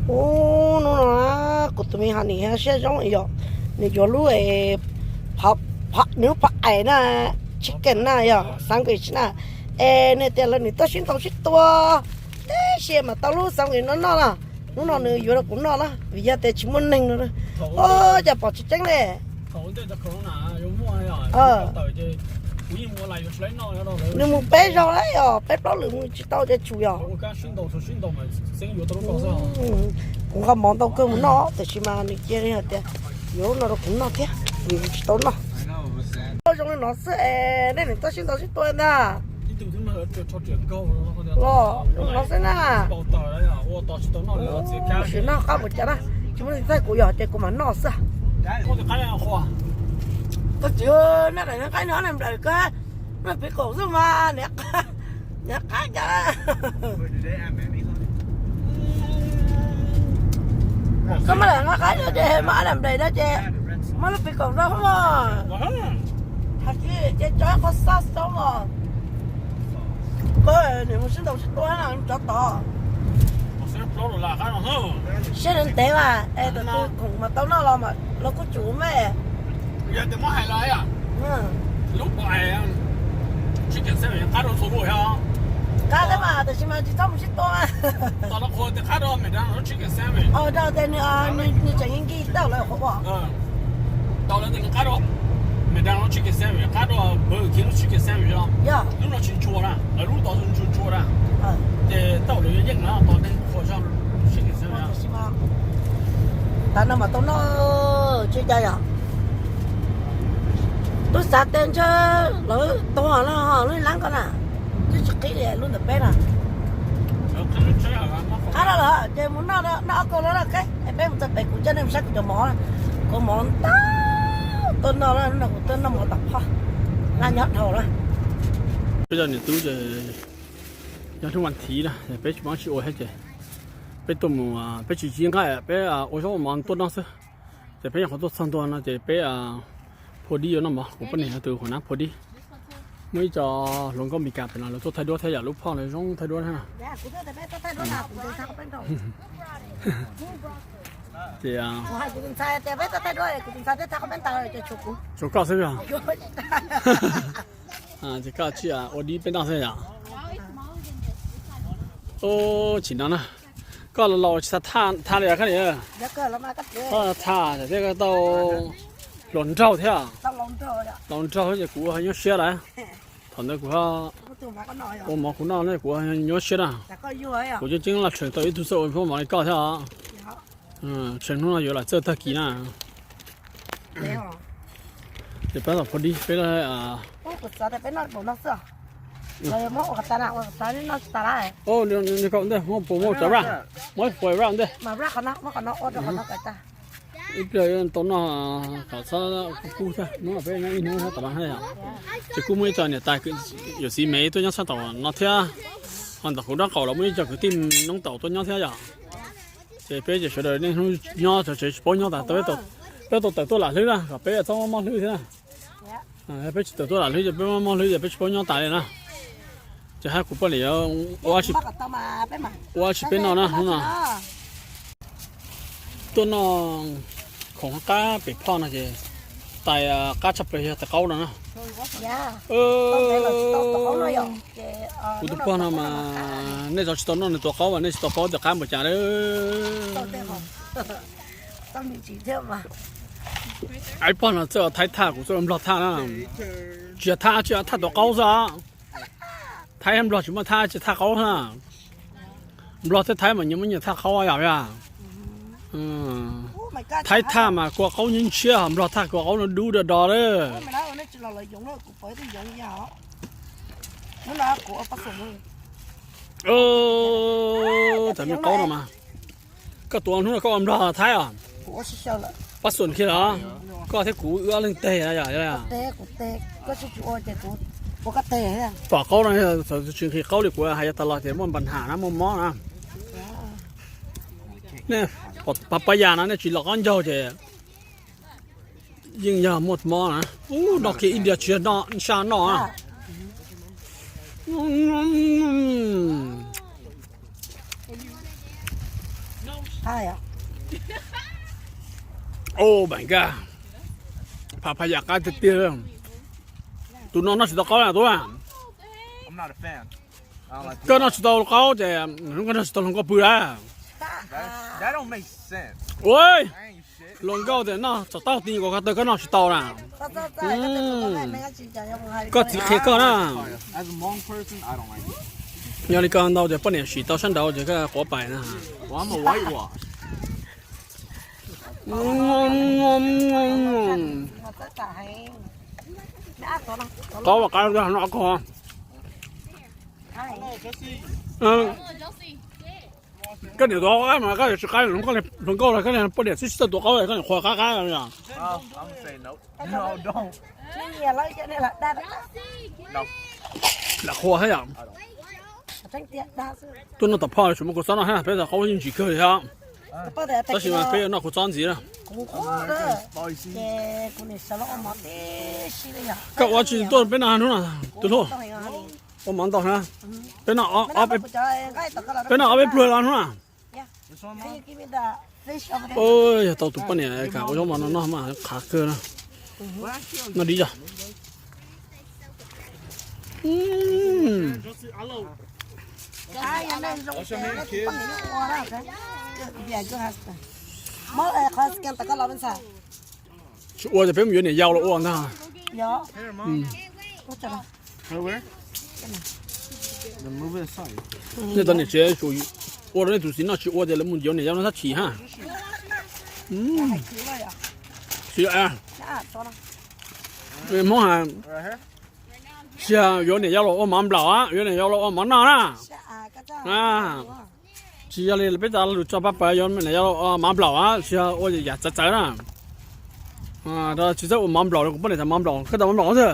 Ub, hnub no kuv tus me honey siab zoo yom, nws yuav lub, nws lub phom ais na, chicken na yog Sandwich na. Es nws tias lawv nws tuaj sib ntaus sib tua, tib si mas tau lub Sandwich no noj na. Hnub no nws yuav rau kuv noj na, vim yog tias tsis muaj neeg no. Ub, cas pom tsis tseeb li. Nws mus peb zaug lawm os, peb plaub lwm mus tsis tau ces tsum yog. Kuv nqa mov ntau kawg mus noj, tiam sis mas nws cia li hais tias yuav lub no rau kuv noj thiab, nws tsis tau noj. Tau zoo li no xwb es nej nws tuaj sib ntaus sib tua ntag. Los zoo li no xwb na. Sim noj qab npaum cas na, tsis muaj neeg txhawb kuv yog ces kuv mam noj xwb. Koj txiv, noj daim nqaij no noj nplaim koj, noj pib kaum xwb mas niam qab cas. Koj muab daim nqaij qaib no ces muab ob daim nplaim no ces muab lub pib kaum rau mog. Hais tias ces tso qhov xab xoob os. Koj niam mus sib ntaus sib tua na tsov tom. Siab ntev ntev mas es tus twg khoom mas tau noj los mas los kuj tsum me. Qab thiab mas tiam sis mas tsis txhob mus sib tua. Ua rau tias nws tseem nkig tau lawm qhov uas Tav no mas tau noj tsis cas yom. Twb xav tias ntshe lawv tuag no lub lab ko na, twb tsis qhib li lub ntawm peb na. Qab no lawm ces mus noj, noj ob kaug no na, es peb mus txog pem kuv coj nej mus saib kuv cov mov, kuv mov ntau tuaj noj, kuv tuaj noj mov tom phoj, laj nyob dhau na. Peb cov niam tub ces yog hnub vas thiv na, peb tsis muaj dab tsi ua thiab ces peb tuaj mus, peb tsis ci nqaij, peb ua zaub ua mov tuaj noj xwb. Ces peb nyuam qhuav tuaj txog ntua no ces peb phua dib yuav noj mov, kuv poj niam tus huam nab phua dib. Muaj ib co hluas nkauj Meskas pem no lawv tuaj thaij duab thiab yom, lub phoj no zoo thaij duab thiab na. Ces tshuav koj xwb yog. Ces koj ua dib peb noj xwb yom. Ub, tsis no na, koj los los tsis tha li koj niam. Koj tha thiab koj tau hluas nraug thiab. Laus nraug ces kuv nyob siab lawm. Thaum ntawd kuv ua mov kuv noj ne kuv nyuaj siab na. Kuv ceeb ceeb los tseem tau ib tug xwb ua mov li koj thiab os. Tseem hnub no yuav lam txawj tag kis na. Ces peb tom phua dib peb Ntej muab puas muab cov raj, muab ib puas raj ntej. Ib pliag tau noj kom txhob kub kub thiab, hnub no peb nyob ib hnub thiab tom no thiab yom. Ces kuj muaj ib co niam tais yawm txiv Mev tuaj nyob tshaj tom no thiab. Ho ntawm kuv nraub qaum los muaj ib co kwv tij noob taum tuaj nyob thiab yom. Ces peb ces sawv daws niaj hnub nyob tsev tsis paub nyob tas, peb tau tawm tuaj lam hlwb na kom peb txhob mob hlwb thiab na. Peb tsis tawm tuaj lam hlwb ces peb mob hlwb ces peb tsis paub nyob tas li na. Ces hab kuv poj niam ua dab tsi peb noj na hnub no. Tuaj noj khoom qab pem phoj no ces tais qab tshaj plaws yog tais qaub no na. Kuv tus pog no mas nej tsis tau noj nws tua qaub mas nej tsis tau paub tias qab npaum cas lawm. Ib pog no txawj Thaib thaj, kuv txawj Nplog thaj na. Tsis yog thaj, tsis yog thaj tua qaub xwb. Thaib Nplog tsis muaj thaj, tsis thaj qaub na. Nplog thiab Thaib mas nyias muaj nyias thaj qaub yom. Thaib thaj mas kua qaub ntshiab ntshiab, Nplog thaj kua qaub no dub do do lawm. Thaum me qaub no mas, koj tua hnub no koj ua Nplog Thaib os? Pab xum kiag los, koj thiab kuv wb ob leeg teg yom. Pom qaub no, tsis nqhis qaub li kuv hais yav tas los ces muaj npa nham na, muaj mob na. Nej pab yas no nej tsis los qaub ncaug ces yeej yog muaj mob na. Ub, no kiag ib diav tsis yog sab noj na. Oh my god, pha pha yam qab tiag tiag. Tus no noj tsis tau qaub na tub. Koj noj tsis tau qaub ces koj noj tsis tau hluas nkauj pw na. Ua, hluas nkauj tias noj txog taub ti kom ko taw koj noj tsis tau na. Koj txiv qhia koj na. Yog li koj ntau ces poj niam sim tau sab nraud ces koj quav pais na. Qaub qab no ko. Koj niam tuav qaub mas koj tsis qab, hluas nkauj los koj poj niam xwb tsis txawj tuav qaub koj niam qhuas qab qab. Lam qhuas thiab yom. Tuaj noj tom phoj tsis muaj kua txob noj thiab, peb tau qaub yeej ntsim kawg li thiab. Tab sis mas peb yuav noj kua txob ntxiv na. Koj ua tsis tuaj peb noj hnub no, tus hlub. Ua mov ntau na. Peb noj ob peb pluag los hnub na. Yog tau tus poj niam kam ua zaub mov no noj mas qhav kawg na. Noj dib yog. Tsis ua ces peb mus yuav niam yau los ua ntag. Nej tau niam tsev ua rau nej tus txiv noj, tsis ua ces lawv mus yuav niam yau no tab chim ha. Hmoob hais, tsis yuav niam yau los ua mov nplaum, yuav niam yau los ua mov noj na. Tsis yog li peb cov lus tso pab pawg yuav niam yau los ua mov nplaum, tsis yog ua yam txawv txawv na. Tsis txawj ua mov nplaum, kuv poj niam tau mov nplaum, koj tau mov nplaum xwb.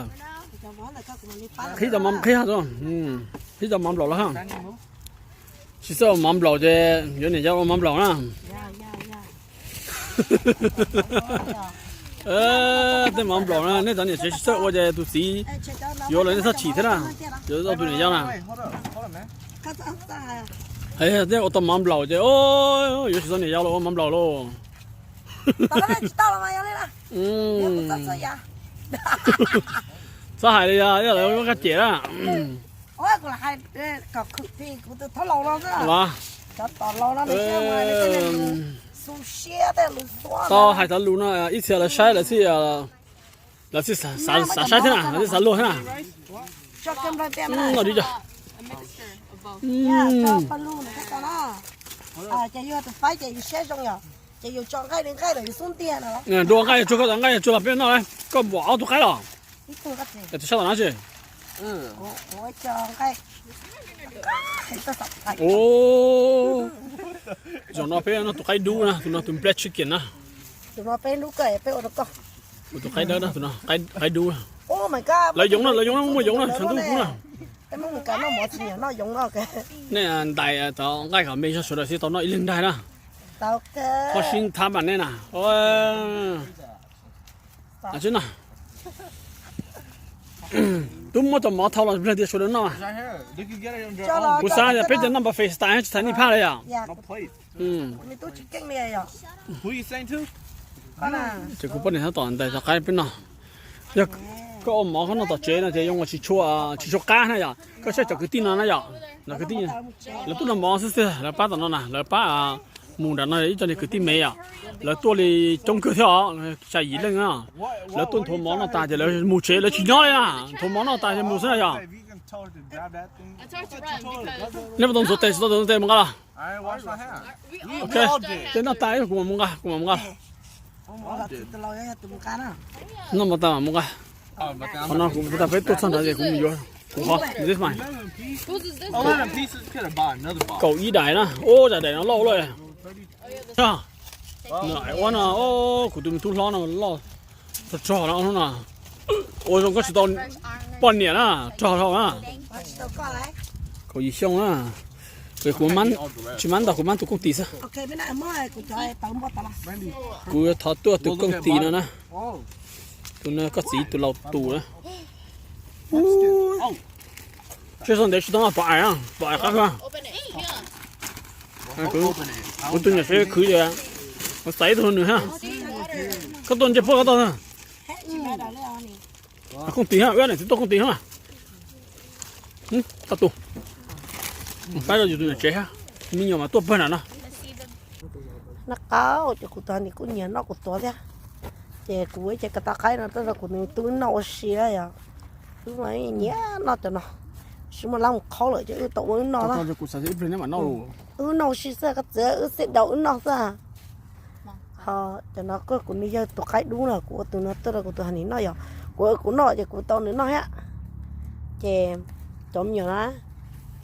Qhib tau mov qhib, qhib tau mov nplaum los ha. Tsis txawj ua mov nplaum ces yuav niam yau ua mov nplaum na. Tej mov nplaum na, nej cov niam tsev tsis txawj ua ces tus txiv yuav los nej txhob chim thiab na. Yuav tau tus niam yau na. Tej ua tau mov nplaum ces yuav tsis tau niam yau los ua mov nplaum lauj. Txhob hais li, yog lawv muab koj cem na. Tau hais cov lus no ib txhia lawv saib lawv thiaj, lawv thiaj xav saib thiab na, lawv thiaj xav luag thiab na. No li yog. Dua nqaij tsuag, koj tau nqaij tsuag los peb noj, koj npuam ob tug qaib los. Tus sab tom no tsis. Zaum no peb noj tus qaib dub na, tus no tus black chicken na. Tus qaib dawb na, tus no qaib dub. Lawv yoov na, lawv yoov na, muaj yoov na, tshav ntuj kub na. Nej ntais tau nqaij kom me zog sawv daws thiaj tau noj ib leeg nraig na. Kho sib thab mas nej na. Twb muab cov mov thau los pliag tias sawv daws noj. Kuv xav tias peb cov noj npa fes tas tsis thaiv nej phaj li yom. Ces kuv poj niam tab tom ntais tau qaib peb noj. Yog koj ua mov koj noj tom tsev no ces zoo tsis tshua, tsis tshua qab na yom. Koj saib cov kwv tij no na yom, cov kwv tij lawv tuaj noj mov xwb xwb, lawv pab tom no na, lawv pab mus nram no ib co niag kwv tij me yom. Lawv tuaj li coob kawg thiab os, xya yim leej na. Lawv tuaj nthuav mov noj tas ces lawv mus tsev, lawv tsis nyob li na, nthuav mov noj tas ces mus xwb na yom. Nej puas tau ntxuav tes, tsis tau ntxuav tes mus nqa los. Ok, tej noj tas kuv mam mus nqa, kuv mam mus nqa. Noj mov tas mam mus nqa. Qhov no kuv tas peb tuaj txog nrad ces kuv mus yuav kuv qhov this mine. Kaum ib daim na, ub, daim daim no loj loj. Ua no, kuv tus me tub hlob no loj rog rog no no. Ua zoo koj tsis tau poj niam na, rog dhau na. Kaum yim xyoo na. Kuv tsis mab ntau, kuv mab tus kooj tis xwb. Kuv thov tuaj tus kooj tis no na. Tus no koj txiv tus laus tus na. Seb txog ntev tsis tau pom ais, pom ais qab kawg. Kuv tus niam tsev khwv ces kuv xaiv ib tug nws ha. Koj tuaj ntsia puab koj tau na. Khooj tim ha, wb niam txiv tuaj khooj tim ha. Koj tus, pab rau yus tus niam tsev ha. Me nyuam mas tuaj pawg nram no. Noj qab ces kuv tus niam kuj nyiam noj kuv tuav thiab. Ces kuv ua ib ce ko taw qaib no tuaj rau kuv tus tub wb noj ua si yom. Wb mas nyiam noj cov no. Tsis muaj lab mus qhaub lawm ces wb tau ua wb noj na. Wb noj ua si xwb koj txiv, wb xib daus wb noj xwb. Ho cov no kuj kuv niam yawg tus qaib dub no, kuv ua tus no tuaj rau kuv tus niam noj yom. Kuv ua kuv noj ces kuv tau nws noj thiab. Ces cov me nyuam na,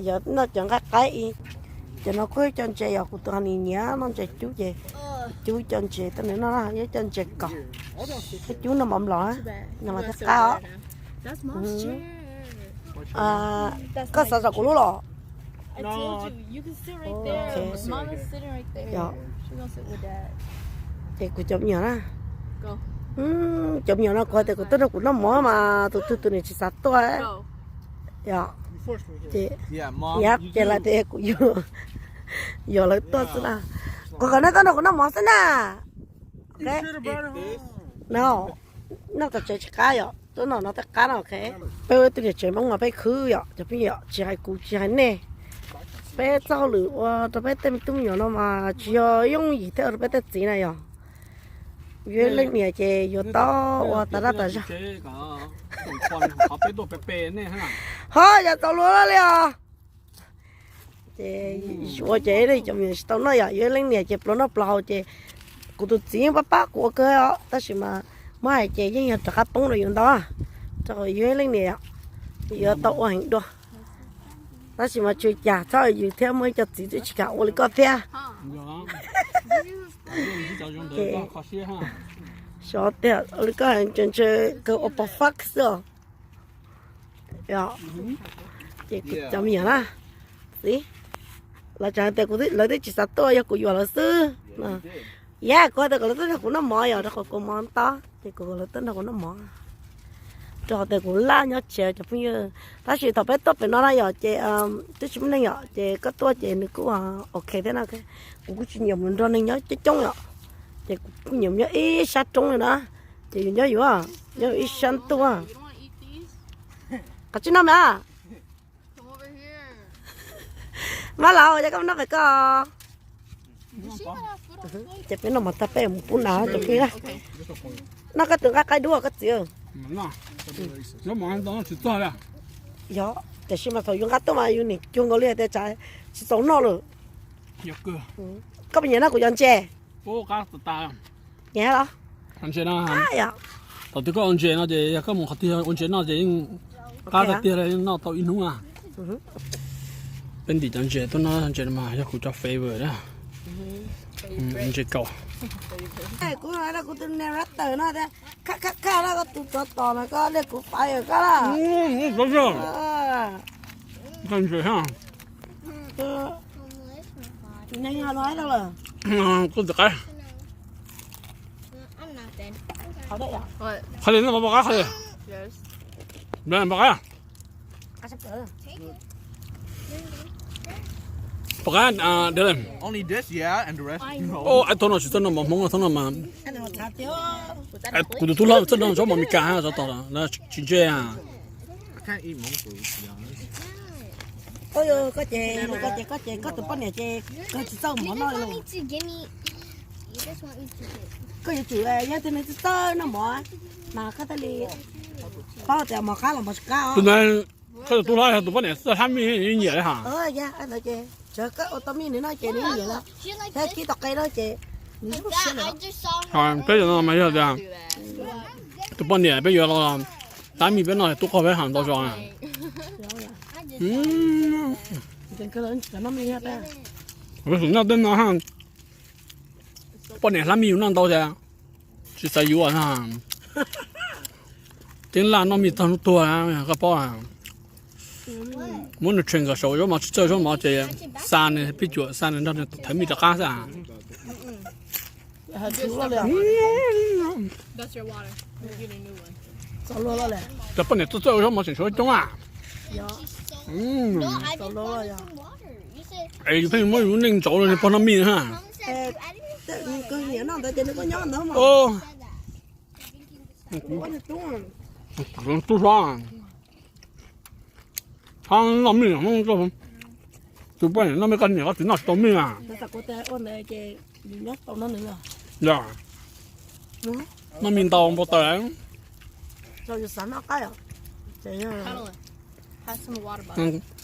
yog noj cov nqaij qaib, cov no kuj cov ntses yom, kuv tus niam nyiam noj ntses cub ces cub cov ntses tuaj nws noj na, yog cov ntses kaus, cub noj mov nplaum na, noj mas thiaj qab os. Koj xav saum kuv lub los? Ces kuv cov me nyuam na, cov me nyuam no kuv hais tias kuv tuaj nrog kuv noj mov mas tus twg tus niam tsis xav tuaj. Ces, ces lawv tias kuv yog, yog lawv tuaj xwb na. Kuv kom nej tuaj nrog kuv noj mov xwb na. No, noj tom tsev tsis qab yom, tuaj noj no thiaj qab no. Peb ua ib tug niam tsev Hmoob mas peb khwv yom cov phooj ywg, tsis hais kuv tsis hais nej. Peb txoj hauj lwm ua rau peb tej me tub me nyuam no mas tsis yog yooj yim thiaj ua rau peb tej txiv na yom. Yuav ib leej niam ces yuav tau ua tas dab tas zog. Ho yog txaus luag li os. Ces yuav ces cov me nyuam tsis tau noj yom, yuav ib leej niam ces pluas noj pluas haus ces kuv tus txiv yeej pab pab kuv ua kawg os, tab sis mas muab hais ces yeej yog rov qab poob rau yus ntau, rau qhov yuav ib leej niam yom, yuav tau ua heev dua. Tab sis mas tsis ua cas, txhob yus thiab, muaj ib co txiv twb tsis kam ua li koj thiab. Xyov tiag, ua li koj ntshe ntshe kawg ua pov fab xwb os. Ces kuv cov me nyuam na, txiv, lawv tseem hais tias kuv, lawv twb tsis xav tuaj, yog kuv yuam lawv xwb. Yog kuv hais tias kom lawv tuaj nrog kuv noj mov yom, rau qhov kuv mov ntau, ces kuv kom lawv tuaj nrog kuv noj mov. Rau qhov tias kuv laj nyob tsev cov phooj ywg, tab sis thaum peb tuaj pem no na yom, ces twb tsis muaj neeg yom, ces koj tuaj ces nws kuj ok thiab na. Kuv kuj tsis nyiam mus nrog neeg nyob coob coob yom, ces kuv kuj nyiam nyob ib sab roob li na, ces yus nyob yus, nyob ib sab ntuj. Qhov tsis noj mas, mab laus, yog koj noj pem koj. Ces peb noj mov tag peb mus pub nas cov phooj ywg. Noj koj tus nqaij qaib dub koj txiv. Yog, tiam sis mas thaum yus nqa tuaj mas yus nim cuag nkaus li hais tias tsis txaus noj lawm. Koj puas nyiam noj kuv cov ntses? Nyiam los? Thaum twg koj ua ntses no ces yog koj mus qhov twg ua ntses noj ces yeej qab tiag tiag li, noj tau ib hnub na. Peb ntim cov ntses tuaj noj ntses no mas yog kuv cov favorite na. Ntses kaus. Kuv, kuv tus niam rab tawm no tias, khaj khaj khaj, koj tus tsov tom no koj liag kuv favorite koj na. Ntses ha. Qhov li no pom qab, qhov li. Pom qab. Pom qab. Ais, thaum no tsis txawj noj mov Hmoob, thaum no mas kuv tus tub hlob txawj noj zaub mov Meskas, zaub tom tsis ntse. Koj ces, koj ces koj tus poj niam ces koj tsis txawj mov noj li los? Koj yuav tsum yog tus neeg txawj txawj noj mov mas koj thiaj li paub tias mov qab los mov tsis qab os. Koj tus tub hlob yog tus poj niam txawj hlab mij nyiam li hos. Tsuav koj ua tau mij nws noj ces nws nyiam lawm, thiab kib tau qe no ces nws zoo siab lawm. Peb no mas yog tias tus poj niam peb yuav los hlab mij peb noj tub qaug peb hais ntau zog. Noj tej no, poj niam hlab mij yus noj ntau thiab, tsis xav yuav. Ceeb laj noj mij txog hnub tuag, koj paub. Muab nws tshem kom saum zaub mov tsis txawj zaub mov ces xa nws pij cuam, xa nws nrog nws thawv mij rov qab xwb. Cov poj niam txawj txawj ua zaub mov tseem tshuav coob a. Es yus pheej muab yus lub neej ntsaum rau pog noj mij ha. Tub xwb, noj mij, tus poj niam noj mij, koj niam koj txiv noj tsis tau mij a. Yog, noj mij ntau npau taws.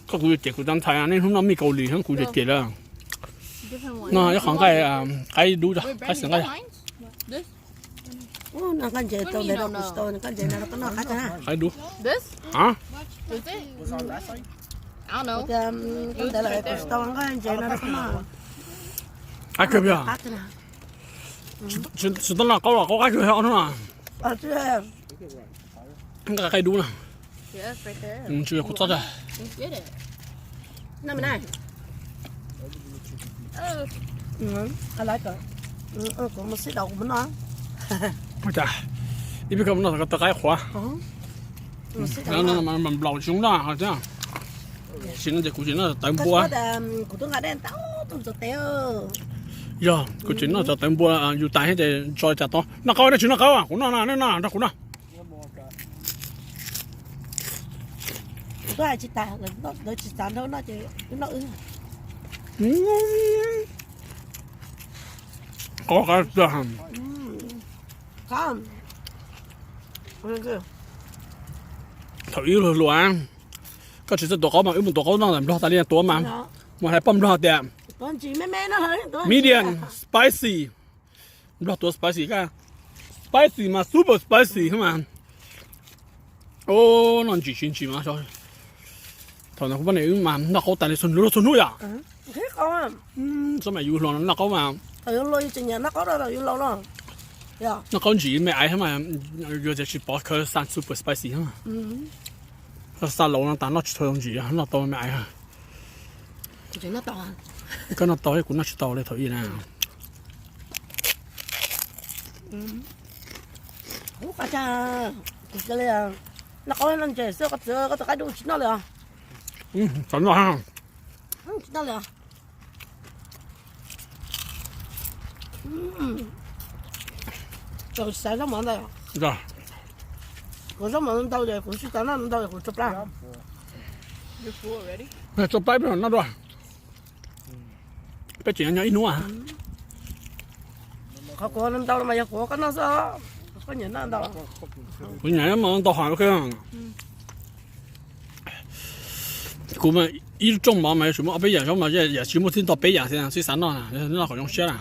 Koj kuv yuav cem kuv cov ntxhais, nej hnub noj mij Kaus Lim kuv yuav cem lawm. Noj ib qho nqaij, qaib dub, qaib xwm nqaij. Qaib dub. Qaib kawg, tsis tau noj qaub los qaub qaib kawg no. Nqa qaib dub na. Tsis yog kuv txob tag. Ib pliag koj mus noj tau qaib qhuav. Nplaum tsis zoo noj thiab. Tsis no ces kuv tseem noj tawv npua. Yog kuv tseem noj tawv npua yus tas thiab ces tso cas tau. Noj qaub, nej tsis noj qaub, kuv noj, nej noj nrog kuv noj. Qaub qab tiag. Thaum ub luag hluas, koj tsis txawj tuav qaub mas wb mus tuav qaub noj ntawm Nplog tas li tuav mas, mus hais poj Nplog tias medium spicy. Nplog tuav spicy, spicy mas super spicy mas. Noj ntsim tsis ntsim mas. Thaum ntawd kuv poj niam wb mas noj qaub tas li txhua hnub txhua hnub yom. Txhob mas yus hluas noj qaub mas. Noj qaub ntsim me aiv mas, yuav tias tsis pov khawv xa super spicy. Xa laus no tas noj tsis tau ntsim, noj tau me aiv. Koj noj tau, kuv noj tsis tau li thaum ub na. Noj qaub noj ntses xwb, koj txiv, koj txiv qaib dub tsis noj li os. Tsis noj li os. Xav zaub mov ntau, kuv zaub mov ntau ces kuv tsis tas noj ntau, kuv tso plab. Tso plab peb noj dua. Peb tseem nyob ib hnub. Qhov kuv ntau mas yog kuv koj noj xwb, koj nyiam noj ntau. Kuv nyiam noj ntau hov. Kuv ib lub rooj mov mas yuav tsum muaj ob peb yam zaub mov, yam tsis muaj txij tau peb yam xwb xav noj, noj kom zoo siab na.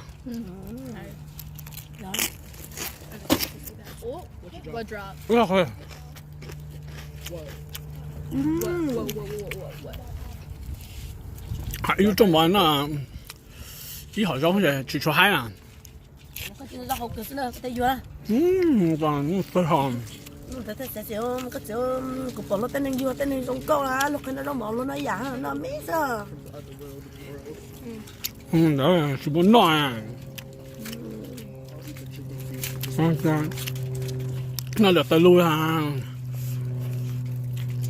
Ib lub rooj mov noj ib hom zaub tsis tshua haib na. Kuv pom luag tej neeg yuag tej neeg zoo nkauj, luag qhia noj zaub mov luag noj ib yam, noj me xwb. Tsis muaj noj. Noj lawm taw lug,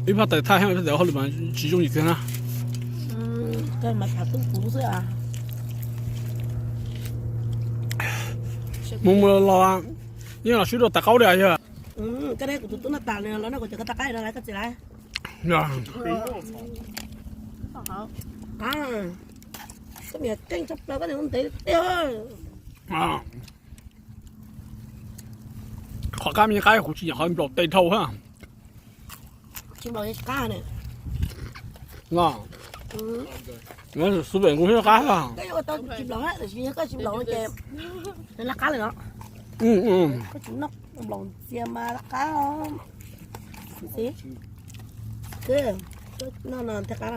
ib phab tais thaij, ib phab tais hauj lwm mas tsis yooj yim kiag na. Mus mus los los yeej los swb rau tais qaub li yog. Koj kuv tus tub noj tas los no kuv cov koj tais qaub no lawm koj txiv lawm. Koj niam keej tshaj plaws koj niam ua ntev tiag. Qhov qab me qab kuv tsis nyiam qhov nplaum tes dhau hab. Tsis nplaum qab ne. Xub pem kuv thiab qab. Koj yuav ua tau tsis nplaum hab, tab sis yog koj tsis nplaum ces nws laj qab li no. Koj tsis noj nplaum ntxias mas laj qab. Xib, koj noj no thiaj qab.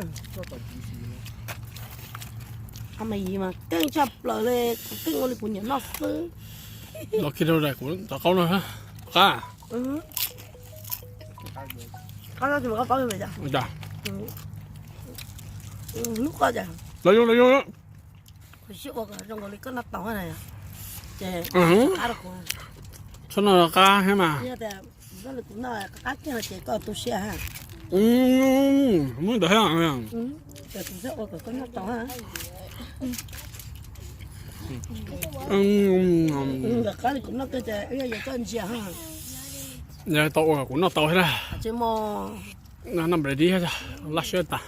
Qab me yim mas keej tshaj plaws li, kuv keej ua li kuv nyiam noj xwb. Los kiag rau kuv cov qaub no qab. Qab no tsis mus qab paub li cas. Hlub koj cas. Los yoo los yoo. Kuv sib ua kom zoo nkaus li koj noj tau na. Ces qab rau kuv. Txhob noj qab thiab mas. Yog tias kuv noj qab kiag no ces koj tu siab hab. Muab ntawd thiab. Yog tau ua kuv noj tau thiab na. Noj nplas dib, laj siab tas.